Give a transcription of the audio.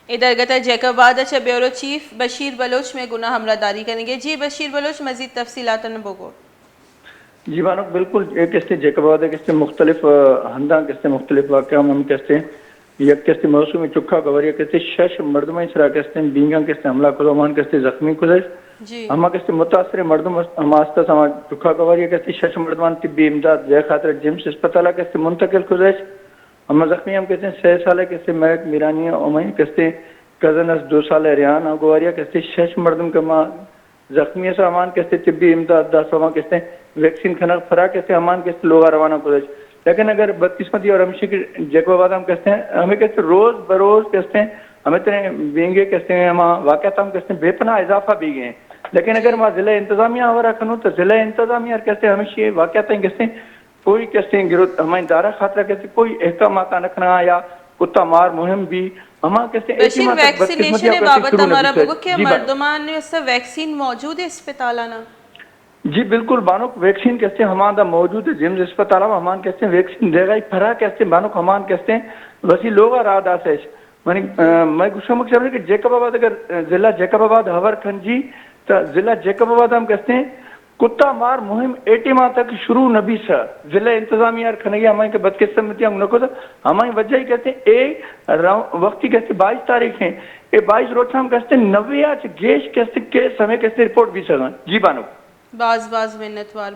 اے درگت ء جیکب آباد ء چہ بیورو چیف بشیر بلوچ مئے گنا ہمراہ داری کنگے۔ جی بشیر بلوچ، مزید تفصیلات ء بگو۔ جی بانک، بالکل، اے کستے جیکب آباد ء کستے مختلف، آ، ہنداں کستے مختلف واقعہ ہم کستے یک کستے موسمی چکا گواری کستے شش مردمانی سرا کستے بینگاں کستے حملہ کتو، ہمان کستے زخمی کتش۔ جی۔ ہما کستے متاثر مردم است، ہما است، ہما چکا گواری کستے شش مردمان طبی امداد جے خاطر جیمز اسپتال کستے منتقل کتش۔ ہما زخمی ہم کستے سہ سال کستے مہک میرانی، ہمیں کستے کزن است دو سال ریان، گواریا کستے شش مردم کما زخمی است، ہمان کستے طبی امداد داس، ہمان کستے ویکسین کنگ پرا کستے ہمان کستے لوگا روانہ کتش۔ لیکن اگر بدقسمتی اور ہمیشہ کہ جیکب آباد ہم کستے ہمیں کستے روز بروز کستے ہمیں ترے بینگے کستے ہما واقعات ہم کستے بے پناہ اضافہ بیگے۔ لیکن اگر ما ضلع انتظامیہ ہورا کنوں تو ضلع انتظامیہ کستے ہمیشہ واقعات کستے کوئی کستے گروت ہمیں دارا خاطرہ کستے کوئی احکامات نہ کھنا یا کتا مار مہم بھی ہما کستے بشیر، اعتماد تک بدقسمتی ویکسینیشن ء کستے بابت شروع نہ ہمارا بیتا۔ بگو کہ جی بانک۔ مردمان نے است ویکسین موجود ہے اسپتالانا؟ جی بالکل بانک، ویکسین کستے ہمان دا موجود ہے، جیمز اسپتال ہم ہمان کستے ویکسین دے گئی پرا کستے بانک ہمان کستے وسی لوگا راہ داسش۔ منی، آ، میں گوشم کہ جیکب آباد اگر، آ، ضلع جیکب آباد ہور کھنجی تو ضلع جیکب آباد ہم کستے کتا مار مہم اے ٹیما تک شروع نہ بیسا۔ ضلع انتظامیہ ار کھنگی ہمائیں کہ بدقسمتی ہم نہ کتا، ہمائیں وجہ ہی کستے اے رو-، وقتی کستے بائیس تاریخ ہیں، اے بائیس روچ ہم کستے نوے آچ گیش کستے کیس ہمیں کستے رپورٹ بیسگا۔ جی بانک۔ باز باز منتوار